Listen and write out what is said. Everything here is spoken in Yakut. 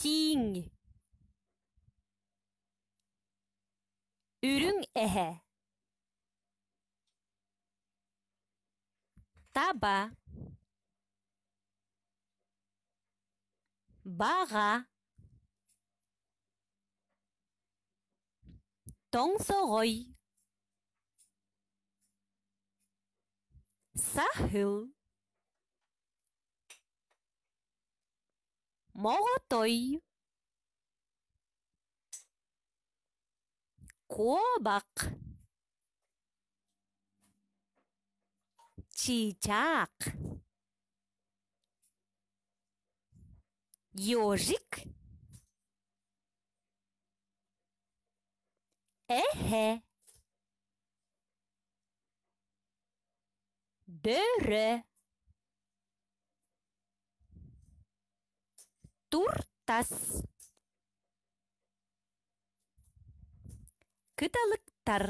Тииҥ, үрүҥ эһэ, таба, баҕа, тоҥсоҕой, саһыл, Моҕотой, куобах, чыычаах, ежик, эһэ, бөрө. Туртас, кыталыктар.